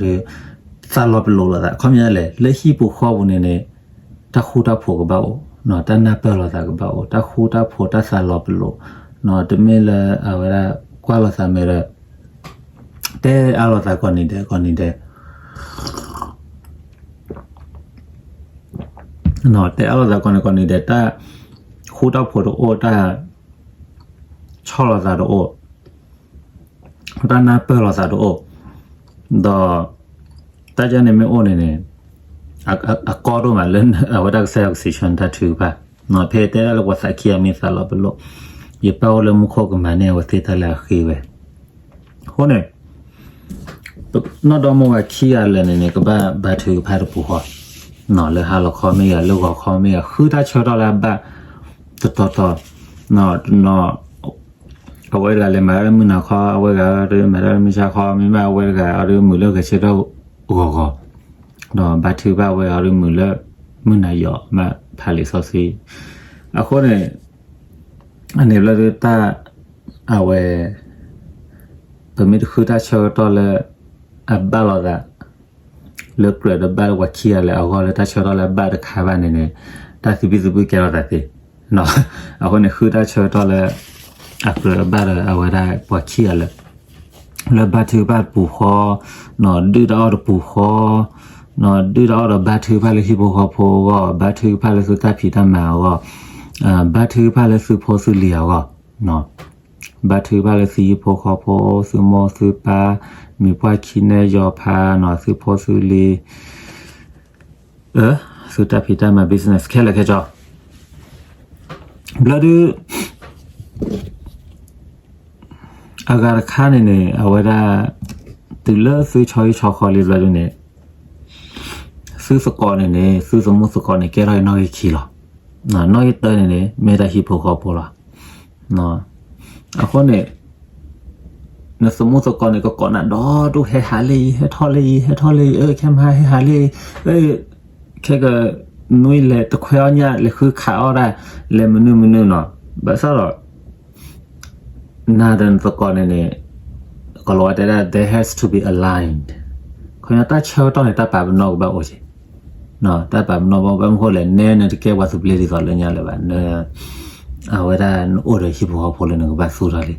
သးလီၤပလိာ်လိာ်သး, ခီပညီလဲၣ် လၢဟံၣ်ပူၤဃီပူၤန့ၣ်န့ၣ် တၢ်ဃူတၢ်ဖိးကဘၣ်အိၣ်, တၢ်နၢ်ပၢၢ်လိာ်သးကဘၣ်အိၣ်, တၢ်ဃူတၢ်ဖိးတၢ်သးလီၤပလိာ်, တမ့ၢ်လၢအဝဲဒၣ်ကွၢ်လိာ်သးမဲာ်ဒီး တဲအါလိာ်သးကိးနံၤဒဲးကိးနံၤဒဲး, တဲအါလိာ်သးကိးနံၤကိးနံၤဒဲး တၢ်ဃူတၢ်ဖိးတအိၣ်, တၢ် ဆီၣ်လိာ်သးတအိၣ်, တၢ်နၢ်ပၢၢ်လိာ်သးတအိၣ်, ဒီး တၢ်ကန့ၣ်မ့ၢ်အိၣ်န့ၣ်န့ၣ် အကီဒိၣ်မးလၢအဝဲဒၣ်ကစၢ်ယွၤကစံးဆၢနတၢ်ထုကဖၣ်, ဖဲတဲဒၣ်လၢပှၤသးခံဂၤမ့ၢ်သးလီၤပလိာ်, ယပၢ်အိၣ်လၢမူခိၣ်ကမၤန့ၢ်အဝဲသ့ၣ်တၢ်လၢအဃ့ဝဲ, အဃိန့ၣ် နီၢ်ဒီမါဝၤခံဂၤလၢာ်န့ၣ်န့ၣ် ကဘၣ်ဘါထုကဖၣ်တပူၤဃီ, လၢဟါလီၤခီမ့ၢ်ဂ့ၤ လၢဂီၤခီမ့ၢ်ဂ့ၤ ဃုတၢ်ဆၢကတီၢ်လၢအဘၣ်တတီၤတီၤ, အဝဲတဂၤလဲၤမၤတၢ်လၢမုၢ်နၤခီ, အဝဲတဂၤဒုးမၤတၢ်လၢမုၢ်ဆါခီ, မ့ၢ်ဘၣ်အဝဲတဂၤအီၤဒုးမုာ်လၢဂဲၤဆၢထၢၣ်ဂီၤဂီၤ, ဒီးဘါထုကဖၣ်ဝဲအီၤဒုးမုာ်လၢ မုၢ်နၤယီၤမးဖးလံာ်စီဆှံ, အဃိန့ၣ် အန့ၣ်ဘျီဒုးတၢ် အဝဲ ပမ့ၢ်တဃုတၢ်ဆၢကတီၢ်လၢ အဘၣ်လိာ်သး လၢကြၢးဒီးဘၣ်လၢပှၤခံဂၤလၢာ်အဂီၢ်လၢတၢ်ဆၢကတီၢ်လၢအဘၣ်တခါဘၣ်န့ၣ်န့ၣ် တၢ်သဘံၣ်သဘုၣ်ကဲထီၣ်သးသ့, အဃိန့ၣ် ဃုတၢ်ဆၢကတီၢ်လၢ အကြၢးအဘၣ်ဒီးအဝဲဒၣ်ပှၤခံဂၤလၢာ် လၢဘါထုကဖၣ်တပူၤဃီ, ဒုၣ်တၢ်အီၣ်တပူၤဃီ, ဒုၣ်တၢ်အီၣ်ဒီးဘါထုကဖၣ်လၢဟံၣ်ဖိဃီဖိအဂီၢ်, ဘါထုကဖၣ်လၢသုတၢ်ဖံးတၢ်မၤအဂီၢ်, ဘါထုကဖၣ်လၢသုဖိသုလံၤအဂီၢ်, ဘါထုကဖၣ်လၢသုဟံၣ်ဖိဃီဖိ, သုမိၢ်သုပၢ်, မံၤပှၢ်ခံနဲယီၤဖး, သုဖိသုလံၤ, သုတၢ်ဖံးတၢ်မၤ business ခဲလၢာ်ခဲဆ့, ဘျီဒုး အဂၤတခါန့ၣ်န့ၣ် အဝဲဒၣ် တုၤလၢသုဆီဟံၣ်ဆီဃီလံဘျီဒုးန့ၣ် သုသကိးန့ၣ်န့ၣ် သုသမူသကိးန့ၣ် ကဲထီၣ်အံၤနီၣ်ဂံၢ်ခံလီၤ. နီၣ်ဂံၢ်တၢန့ၣ်န့ၣ် မ့ၢ်တၢ်ဟံၣ်ဖိဃီဖိလီၤ. အဃိန့ၣ် နသမူသကိးန့ၣ် ကကိးနၤဒီဒူၣ် ဟဲဟးလၢအံၤ ဟဲထီၣ်လၢအံၤ ဟဲထီၣ်လၢအံၤ အၢ ခဲမဟါ ဟဲဟးလၢအံၤ အၢ ခဲကနွံလဲၤတခွဲအီၣ်ညၣ် လဲၤဃုခးအီၣ်ဒၣ် လဲၤမနုၤမနုၤနီၤ. ဘၣ်ဆၣ်ဒီး နၤဒီးနသကိးန့ၣ်န့ၣ် ကလီၤဝဲတဲဒၣ် there has to be aligned. ခီပညီတၢ်ဆၢကတီၢ်န့ၣ် တၢ်ပာ်ပနီၣ်ကဘၣ်အိၣ်က့ၤ တၢ်ပာ်ပနီၣ်ဘၣ် ဘၣ်မနုၤဃိလဲၣ် နဲနတကဲပှၤသူၣ်ဘျ့ဒ်သိးလၢညါလၢၤဘၣ် န အဝဲဒၣ်နအိၣ်ဒီးဟံၣ်ဖိဃီဖိလၢနကဘၣ်သူၣ်ထီၣ်လံ.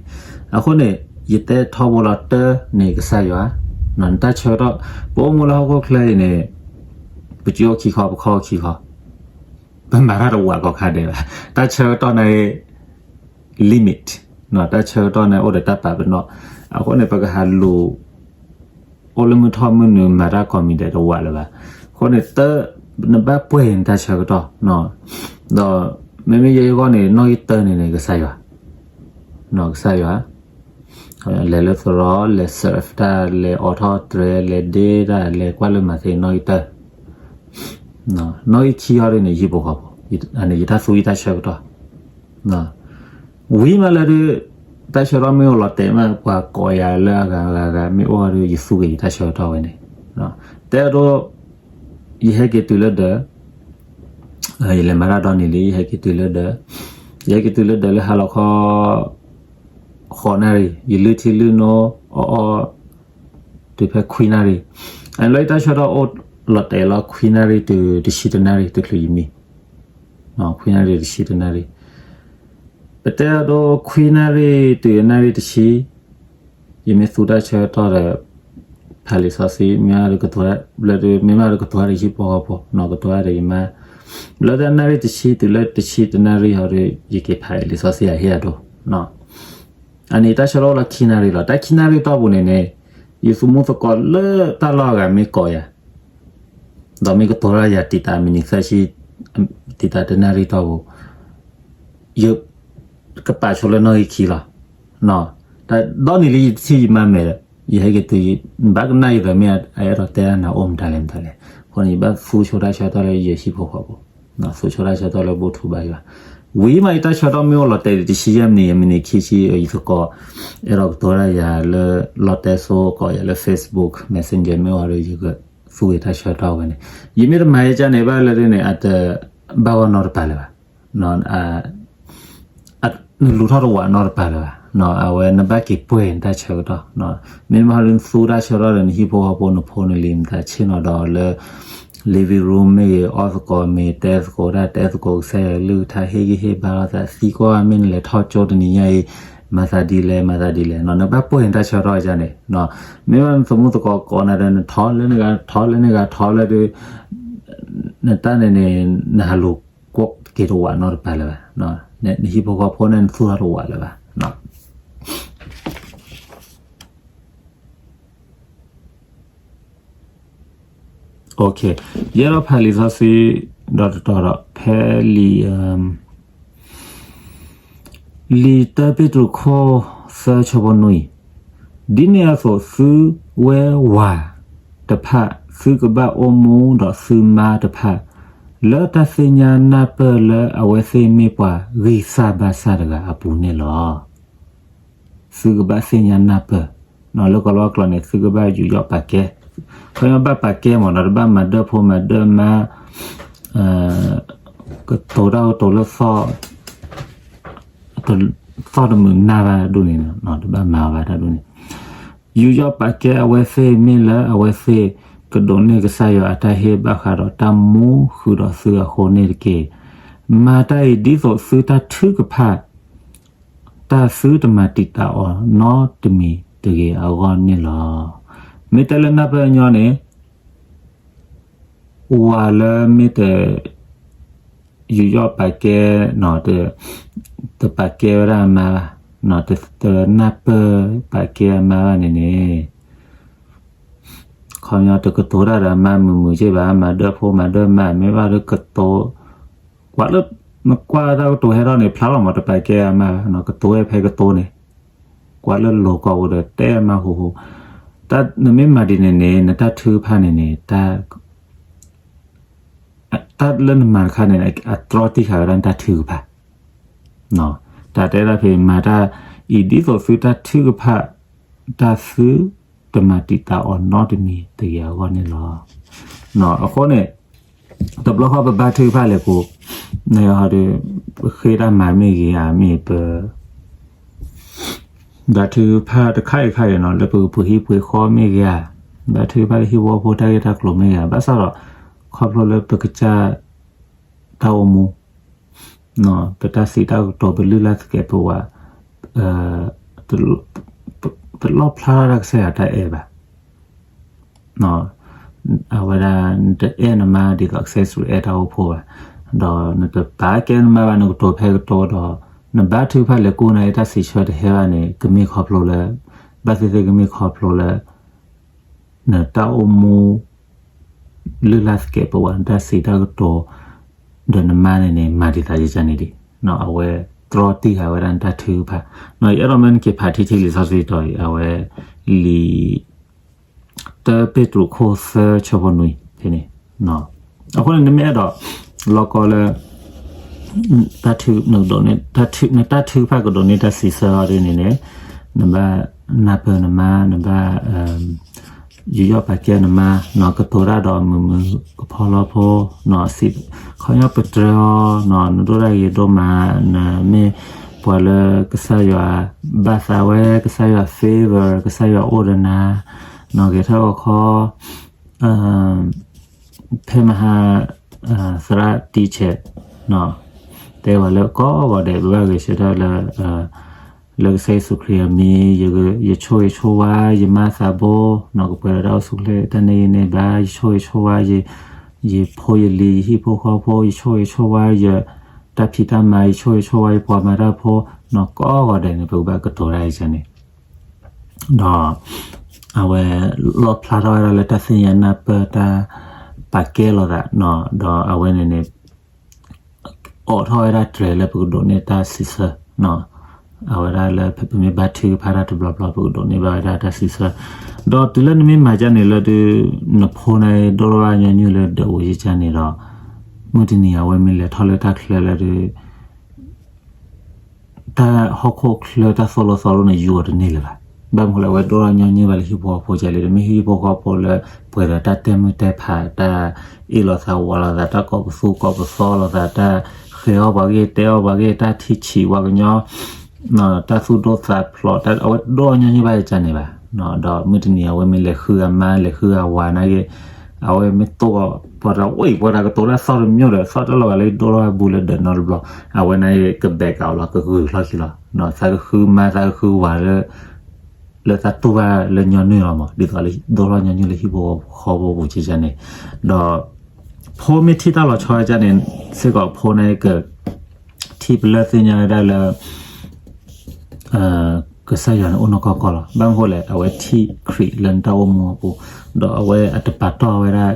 အဃိန့ၣ် ယတဲထီဘိလီၤတၢန့ၣ် ကစၢ်ယွၤ နတၢ်ဆၢကတီၢ် ပအိၣ်မူလၢဟီၣ်ခိၣ်ချၢအံၤန့ၣ် ပစ့အိၣ်ခံခီ ပခီၣ်ခံခီ ပမၤတၢ်တဝးကီၢ်ခါဒဲးဘၣ်. တၢ်ဆၢကတီၢ်န့ၣ် limit တၢ်ဆၢကတီၢ်န့ၣ် အိၣ်ဒီးတၢ်ပာ်ပနီၣ်. အဃိန့ၣ် ပကဟးလူၤ အိၣ်လၢမုၢ်ထီၣ်မုၢ်နုာ် မၤတၢ်ကိးမံၤဒဲးတဝးလၢၤဘၣ်. အဃိန့ၣ် တၢ နဘၣ်ပှဲၤနတၢ်ဆၢကတီၢ် ဒီးမ့မ့ၢ်ယဲအဂီၢ်န့ၣ် နီၣ်ဂံၢ်တၢန့ၣ်န့ၣ် ကစၢ်ယွၤ ကစၢ်ယွၤ လဲၤလၢသရိာ် လဲၤ serve တၢ် လဲၤအိးထီၣ်တြဲၤ လဲၤဒ့တၢ် လဲၤကွၢ်လၢမၤသ့ နီၣ်ဂံၢ်တၢ နီၣ်ဂံၢ်ခံအီၤဒ်န့ၣ် ဟံၣ်ဖိဃီဖိ ယတၢ်သူယတၢ်ဆၢကတီၢ် ဝံၤမးလၢဒုး တၢ်ဆၢကတီၢ်မ့ၢ်အိၣ်လီၤတဲာ်မး ပှၤကိးယၤလၢအဂၤဂၤဂၤ မ့ၢ်အိၣ်ဒီး ယသူက့ၤယတၢ်ဆၢကတီၢ်ဝဲန့ၣ်, တဲအဒိ ယဟဲက့ၤတုၤလၢဒၢး, ယလဲၤမၤတၢ်ဒီနံၤလံ ယဟဲက့ၤတုၤလၢဒၢး, ယဟဲက့ၤတုၤလၢဒၢးလၢဟါလီၤခီ ဃိးနၣ်ရံၣ် ယလုၢ်ထံလုၢ်နိ အီၣ်အီၣ် တုၤဖဲခွံနၣ်ရံၣ်, အန့ၣ်လီၤ ယတၢ်ဆၢကတီၢ်အိၣ်လီၤတဲာ်လီၤ ခွံနၣ်ရံၣ်တုၤတဆံတနၣ်ရံၣ် တချုးယမံ, ခွံနၣ်ရံၣ်တဆံတနၣ်ရံၣ်, ပတဲအဒိ ခွံနၣ်ရံၣ်တုၤနၣ်ရံၣ်တဆံ ယမ့ၢ်သူတၢ်ဆၢကတီၢ်ဒီး ဖးလံာ်စီဆှံ မ့ၢ်လၢကတိၤလၢ မ့ၢ်လၢကတိၤတၢ်ဒီးဟံၣ်ဖိဃီဖိ နီၢ်ကတိၤတၢ်ဒီးယမါ, လၢတၢ်နၣ်ရံၣ်တဆံတုၤလၢတဆံတနၣ်ရံၣ်ဟီဒီး ယက့ၤဖးလံာ်စီဆှံအဟ့ၣ်အဒိ, အန့ၣ်တၢ်ဆၢကတီၢ်အိၣ်လီၤခံနၣ်ရံၣ်လီၤ. တၢ်ခံနၣ်ရံၣ်တီၢ်ပူၤန့ၣ်န့ၣ် ယသူမူသကိးလၢတၢ်လီၢ်အဂၤမ့ၢ်ကိးယၤ ဒီးမ့ၢ်ကတိၤတၢ်ယၤတံာ်တာ်မံးနံးသၢဆံ, တံာ်တာ်တနၣ်ရံၣ်တီၢ်ပူၤ, ယကပာ်ဆိလၢနီၣ်ဂံၢ်ခံလီၤ. တၢ်ဒီနံၤလံယတထံၣ်ယမါမဲာ်ဒီး ယဟဲက့ၤတုၤ ဘၣ်ကနၣ်ယသးမ့ၢ်အအဲၣ်ဒိးတဲတၢ်နၤအိၣ်မတၤလဲၣ်မတၤလဲၣ်, အဃိန့ၣ် ယဘၣ်သူဆိတၢ်ဆၢကတီၢ်လၢယဟံၣ်ဖိဃီဖိ, သူဆိတၢ်ဆၢကတီၢ်လၢဘူၣ်ထူဘါယွၤ, ဝံၤမးယတၢ်ဆၢကတီၢ်မ့ၢ်အိၣ်လီၤတဲာ်ဒံးတဆံယဲၢ်မံးနံး မံးနံးခံဆံ ယသကိး အဲၣ်ဒိးကတိၤတၢ်ယၤလၢ လီတဲစိ ကိးယၤလၢ Facebook Messenger မ့ၢ်အိၣ်ဒီး ယကသူက့ၤတၢ်ဆၢကတီၢ်ဝဲန့ၣ်, ယမ့ၢ်တမၤယကၢ်န့ၣ် ဘၣ်လၢဒ်န့ၣ် အတဘၣ်ဂီၢ်နီတပၤလၢၤဘၣ်, နလူၤထီၣ်တဝးနီတပၤလၢၤဘၣ်, အဝဲနဘၣ်က့ၤပှဲၤနတၢ်ဆၢကတီၢ်, မ့ၢ်မဟါလၢနသူတၢ်ဆၢကတီၢ်ဒီး နဟံၣ်ဖိဃီဖိ နဖိနလံၤ နသးဆ့ၣ်နီၤဒီးလၢ living room မ့ၢ်ဂ့ၤ အီၣ်သကိးမ့ၤ တဲသကိးတၢ် တဲသကိးကစၢ်ယွၤကလုၢ်ကထါ ဟ့ၣ်ဂံၢ်ဟ့ၣ်ဘါလိာ်သး သံကွၢ်မ့ၢ်နလဲၤထီၣ်ကၠိတနံၤညါအံၤ မၤသးဒ်လဲၣ် မၤသးဒ်လဲၣ်နီၤ, နဘၣ်ပှဲၤနတၢ်ဆၢကတီၢ်ယကၢ်န့ၣ်, မ့ၢ်ဘၣ်နသမူသကိးကိးနၤဒီး နထီၣ်လၢန့ၣ်ဂၤ ထီၣ်လၢန့ၣ်ဂၤ ထီၣ်လၢဒုး နတၢ်န့ၣ်န့ၣ် နဟးလူၤကွဲးက့ၤတဝးနီတပၤလၢၤဘၣ်, နဟံၣ်ဖိဃီဖိန့ၣ် နသူၣ်ထီၣ်တဝးလၢၤဘၣ်. ယအဲၣ်ဒိးဖးလံာ်စီဆှံ ဒီးတတီၤဒီး ဖဲလံာ် လံာ်တၢပ့းတရူးခိၣ်သၢဆၢဖိနွံ, ဒ်န့ၣ်အသိး သုဝဲဝၤတဖၣ် သုကဘၣ်အိၣ်မူဒီးသုမါတဖၣ် လၢတၢ်သ့ၣ်ညါနၢ်ပၢၢ်လၢအဝဲသ့ၣ်မ့ၢ်ပှၤဂံၢ်စၢ်ဘါစၢ်တဂၤအပူၤန့ၣ်လီၤ. သုကဘၣ်သ့ၣ်ညါနၢ်ပၢၢ်, လၢကီၢ်လီၤကျိာ်န့ၣ် သုကဘၣ်ယူးယီၣ်ပာ်ကဲ, ခီပညီဘၣ်ပာ်ကဲမ့ၢ်နီၤ တဘၣ်မၤဒၢၣ်ဖိမၤဒၢၣ်မါ ကတိၤတၢ်ကတိၤလၢ သီၣ်တမုာ်နၢ်ဘၣ်ဒ်န့ၣ်, တဘၣ်မၤအီၤဘၣ်တၢ်ဒ်န့ၣ်, ယူးယီၣ်ပာ်ကဲအဝဲသ့ၣ် မ့ၢ်လၢအဝဲသ့ၣ်ကဒိးန့ၢ်ကစၢ်ယွၤအတၢ်ဟ့ၣ်ဘၣ်ဃးဒီးတၢ်မူဃုာ်ဒီးသုအဃိန့ၣ်တက့ၢ်. မၤတၢ်အံၤဒ်သိးသုတၢ်ထုကဖၣ် တၢ်သုတမၤတံာ်တာ်အီၤနီတမံၤတဂ့ၤအဂီၢ်န့ၣ်လီၤ. မ့ၢ်တဲလၢနၢ်ပၢၢ်ညီန့ၣ် ဝၤလၢမ့ၢ်တယူးယီၣ်ပာ်ကဲ, တပာ်ကဲဝဲဒၣ်အမါဘၣ်, တနၢ်ပၢၢ်ပာ်ကဲအမါဘၣ်န့ၣ်န့ၣ်, ခီပညီတကတိၤတၢ်ဒီးအမါမုာ်မုာ်က့ၢ်ဘၣ်, မၤဒၢၣ်ဖိမၤဒၢၣ်မါ မ့ၢ်ဘၣ်ဒီးကတိၤ, ကွၢ်လၢ နကွၢ်တၢ်ကတိၤဟဲထီၣ်န့ၣ် ဖျါလီၤမးတပာ်ကဲအမါဘၣ်, ကတိၤဝဲဖဲကတိၤန့ၣ်, ကွၢ်လၢလိၤကီၢ်ပူၤဒီးတဲအမါဟူဟူ, နမ့ၢ်မၤဒ်န့ၣ်န့ၣ် နတၢ်ထုကဖၣ်န့ၣ်န့ၣ် တၢ်လၢနမၤတခါန့ၣ် အတြီတံၢ်ဃာ်ဝဲဒၣ်နတၢ်ထုကဖၣ်. တၢ်တဲဒၣ်ဖဲ မၤတၢ်အံၤဒ်သိးသုတၢ်ထုကဖၣ် တၢ်သုတမၤတံာ်တာ်အီၤနီတမံၤတဂ့ၤအဂီၢ်န့ၣ်လီၤ. အဃိန့ၣ် တဘျီဃီပဘါထုကဖၣ်လဲၤကိး, နဒီး ပဃ့တၢ်မၤမ့ၢ်ဂ့ၤဧါ မ့ၢ်ပ ဘါထုကဖၣ်တခါအံၤခါအံၤနီၤ လၢပကပှ့ၤဟံၣ်ပှ့ၤဃီမ့ၢ်ဂ့ၤဧါ, ဘါထုကဖၣ်လၢဟံၣ်ဖိဃီဖိတၢ်ဂ့ၢ်တၢ်ကျိၤမ့ၢ်ဂ့ၤဧါ, ဘၣ်ဆၣ်ဒီး ခီဖျိလၢပကစၢ်တၢ်အိၣ်မူ ပတၢ်စံးတၢ်ကတိၤ ပလုၢ်လၢ်သကဲးပဝး တလီၣ်ဖျါတၢ်ကစၢ်ယွၤတၢ်အဲၣ်ဘၣ်. အဝဲဒၣ် နတအဲၣ်နမါဒ်သိးကစၢ်ယ့ၣ်ၡူးအဲၣ်တၢ်အိၣ်ဖှိၣ်ဘၣ်, ဒီးနတပာ်ကဲနမါဘၣ် နကတိၤဖဲကတိၤဒီး နဘါထုကဖၣ်လဲၤကိးနၤ တၢ်စံးဆၢတဟဲဘၣ်န့ၣ် ကမ့ၢ်ခီဖျိလၢ ဘၣ်သ့ၣ်သ့ၣ်ကမ့ၢ်ခီဖျိလၢ နတၢ်အိၣ်မူ လုၢ်လၢ်သကဲးပဝး နတၢ်စံးတၢ်ကတိၤ ဒီးနမါန့ၣ်န့ၣ် မၤဒ်သိးယကန့ၣ်ဒံး, အဝဲတြီတံၢ်ဃာ်ဝဲဒၣ်နတၢ်ထုကဖၣ်. ယအဲၣ်ဒိးမ့ၢ်နက့ၤဖးထံထံလံာ်စီဆှံတီၤအံၤ အဝဲ လံာ် တၢပ့းတရူးခိၣ်သၢဆၢဖိနွံဖဲန့ၣ်, အဃိန့ၣ် နမ့ၢ်အဲၣ်ဒိး လီၤကီလၢ တၢ်ထုးနကဒိးန့ၢ်, နတၢ်ထုကဖၣ်ကဒိးန့ၢ်တၢ်စံးဆၢအီၤဒ်န့ၣ်န့ၣ်, နဘၣ်နၢ်ပၢၢ်နမါ, နဘၣ် ယူးယီၣ်ပာ်ကဲနမါ, နကတိၤတၢ်ဒီးမုာ်မုာ်ကဖီလီဖိ, နစံးခီညီပတြၢၤအီၤ, နဒိၣ်တၢ်ဂ့ၤဒိၣ်မး, နမ့ၢ်ပှၤလၢကစၢ်ယွၤဘၣ်သးဝဲ, ကစၢ်ယွၤ favor, ကစၢ်ယွၤအိၣ်ဒီးနၤ, နဂဲၤထၢၣ်ဂီၤခီ ဖဲမဟါ သရၣ်တံဆဲး တဲဝဲလၢကိးဂီၤဒဲး ပဘၣ်ဂဲၤဆၢထၢၣ်လၢ လၢကစၢ်ယ့ၣ်ၡူးခရံာ်အမံၤ, ယဆိၣ်ဂ့ၤဆိၣ်ဝါ ယမါသးဘိ, ကပှဲၤဒီးတၢ်အိၣ်ဆူၣ်အိၣ်ချ့တၢ်န့ၢ်ဂံၢ်န့ၢ်ဘါ, ယဆိၣ်ဂ့ၤဆိၣ်ဝါ ယဖိယလံၤ ယဟံၣ်ဖိဃီဖိ, ယဆိၣ်ဂ့ၤဆိၣ်ဝါ ယတၢ်ဖံးတၢ်မၤ, ယဆိၣ်ဂ့ၤဆိၣ်ဝါ ယပှၤမၤတၢ်ဖိ, ကိးဂီၤဒဲးန့ၣ် ပကဘၣ်ကတိၤတၢ်အံၤန့ၣ် ဒီး အဝဲလီၣ်ဖျါထီၣ်ဝဲဒၣ်လၢတၢ်သ့ၣ်ညါနၢ်ပၢၢ်တၢ်ပာ်ကဲလိာ်သး, ဒီးအဝဲန့ၣ်န့ၣ် အိးထီၣ်ဝဲဒၣ်တြဲၤလၢပကဒိးန့ၢ်တၢ်စံးဆၢ, အဝဲဒၣ်လၢပမ့ၢ်ဘါထုကဖၣ်တၢ်တဘျီဘျီ ပကဒိးန့ၢ်ဘၣ်ဝဲဒၣ်တၢ်စံးဆၢ, ဒီးတုၤလၢနမ့ၢ်မၤဒ်န့ၣ်လၢဒုး နဖိန့ၣ်ဒိၣ်ထီၣ်ညီနုၢ်လၢဒၢးဝံၤယကန့ၣ်ဒီး မုၢ်တနံၤအဝဲမ့ၢ်လဲၤထီၣ်လၢတၢ်ချၢလၢဒုး တၢ်ဟီၣ်ခိၣ်ချၢတၢ်သိၣ်လိသီလိန့ၣ် ယူၤအီၤတန့ၢ်လၢၤဘၣ်. ဘၣ်မနုၤလဲၣ် အဝဲဒိၣ်ထီၣ်ညီနုၢ်ဘၣ်လၢဟံၣ်ဖိဃီဖိကလဲၣ်, တမ့ၢ်ဟံၣ်ဖိဃီဖိလၢပှဲၤဒီးတၢ်တဲာ်မုၢ်တဲာ်ဖး, တၢ်အ့ၣ်လိာ်သးဝးလိာ်သး, တၢ်ကိးပသူကိးပသီလိာ်သး, တၢ်ဃဲၤအီၣ်ပှၤဂ့ၢ်တဲအီၣ်ပှၤဂ့ၢ်, တၢ်ထံၣ်ဆံးပှၤကညီ, တၢ်သူၣ်ဒိၣ်သးဖျိး, အဝဲဒိၣ်ထီၣ်ညီနုၢ်ဘၣ်ယကန့ၣ်ဘၣ်. ဒီးမုၢ်တနံၤအဝဲမ့ၢ်လဲၤဃုအမါ လဲၤဃုအဝၤနာ်က့, အဝဲမ့ၢ်တိၢ်ပှၤတၢ်ဝံၤ ပှၤတၢ်ကတိၤတၢ်သီၣ်တမံၤဒီး သီၣ်တၢ်လီၤဂာ်လၢဒိၣ်ထီၣ်အဘူးလၢဒၢးနီတဘျီ, အဝဲနာ်က့ ကဘဲးကးအီၤလီၤ ကဂုာ်လီၢ်ခံလီၤ. သးကဃုမါ သးကဃုဝၤလၢ လၢသးတူၢ်ဘၣ်လၢညီနုၢ်လီၤမး, ဒ်သိးလၢဒိၣ်ထီၣ်ညီနုၢ်လၢဟံၣ်ဖိဃီဖိပူၤကန့ၣ်, ဒီး ဖိမ့ၢ်ထံၣ်တၢ်လီၤဆီကန့ၣ် စ့ၢ်ကီးဖိန့ၣ်က ထံၣ်ပလၢၢ်သ့ၣ်ညါဝဲဒၣ်လၢ ကစၢ်ယွၤန့ၣ်အိၣ်နီၢ်ကီၢ်ကီၢ်လီၤ. ဘၣ်မနုၤလဲၣ် အဝဲထံၣ်ခရံာ်လၢနတၢ်အိၣ်မူအပူၤ, ဒီးအဝဲအတပာ်တီၢ်ဝဲဒၣ်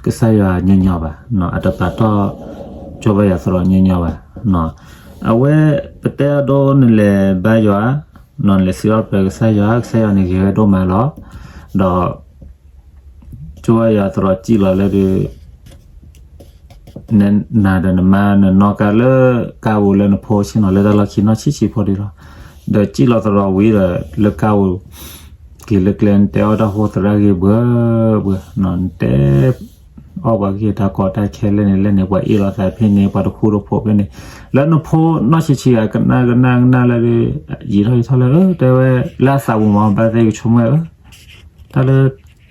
ကစၢ်ယွၤညီညီဘၣ်, အတပာ်တီၢ် ကၠိဘၣ်ယွၤသရိာ်ညီညီဘၣ်. အဝဲပတဲအဒိနလဲၤဘါယွၤ, နလဲၤစံးထီၣ်ပတြၢၤကစၢ်ယွၤ, ကစၢ်ယွၤန့ၣ်ဂ့ၤဝဲဒိၣ်မးလီၤ. ဒီး ကၠိဘၣ်ယွၤသရိာ်စံၣ်လီၤလၢဒုး နၤဒီးနမါ နနီၢ်ကါလၢကါပူၤလၢနဖိဆ့ၣ်နီၤလၢတၢ်လီၢ်ခံနီၢ်ဆံးဆံးဖိဒုလီၤ. ဒီးစံၣ်လီၤသရိာ်ဝံၤဒီး လၢကါပူၤ က့ၤလၢကျဲ နတဲအီၣ်တၢ်ဟိသရၣ်ဂ့ၢ်ဘှၢဘှၢ, နတဲအီၣ်ပှၤဂ့ၢ်တၢ်ကီတၢ်ခဲလဲၣ်န့ၣ်လဲၣ်န့ၣ် ပှၤအ့ၣ်လိာ်သးဖဲန့ၣ် ပှၤတဃူတဖိးဖဲန့ၣ်, လၢနဖိနီၢ်ဆံးဆံးဂၤ ကနၣ်ကနၣ်ကနၣ်လၢဒုး ယံာ်ထီၣ်ယံာ်ထီၣ်လၢ တဲဝဲ လၢအသးပူၤမး ဘၣ်သ့ၣ်ကဆိကမိၣ်ဝဲ တၢ်လၢ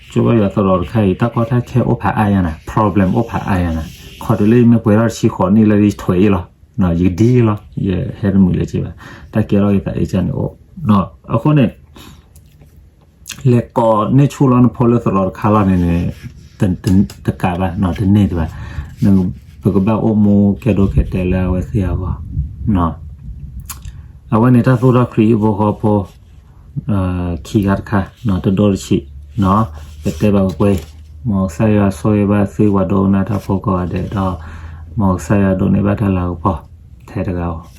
ကၠိဘၣ်ယွၤသရိာ်တခါအံၤ တၢ်ကီတၢ်ခဲအိၣ်ဖးအါယၤနၤ, problem အိၣ်ဖးအါယၤနၤ, ခီတုၤလၢယမ့ၢ်ပှဲၤထီၣ်တဆံဃိးနံၣ်လၢယထွဲအံၤလီၤ, ယကဒ်လီၤ, ယဟဲတမုာ်လၢၤက့ဘၣ်, တၢ်ကဲထီၣ်ယသးအံၤကန့ၣ်အိၣ်, အဃိန့ၣ် လဲၤကိးန့ၢ်ဆူၣ်လီၤနဖိလၢသရိာ်တခါလီၤန့ၣ်န့ၣ် တကးဘၣ်, တန့ၢ်တဘၣ်, ပကဘၣ်အိၣ်မူကဲဒိၣ်ကဲတဲာ်လၢအဝဲသ့ၣ်အဂီၢ်, အဝဲန့ၣ်တၢ်သူၣ်ထီၣ်ခရံာ်ဟံၣ်ဖိဃီဖိ ခံဂၤတခါ တဒိၣ်တဆံး, ပတဲဘၣ်ပှဲၤ, မ်ကစၢ်ယွၤဆိၣ်ဂ့ၤဘၣ်သုပှၤဒိကနၣ်တၢ်ဖိကိးဂၤဒဲးဒီး မ်ကစၢ်ယွၤဒိးန့ၢ်ဘၣ်တၢ်လၤကပီၤ ထဲတဂၤဧိၤ,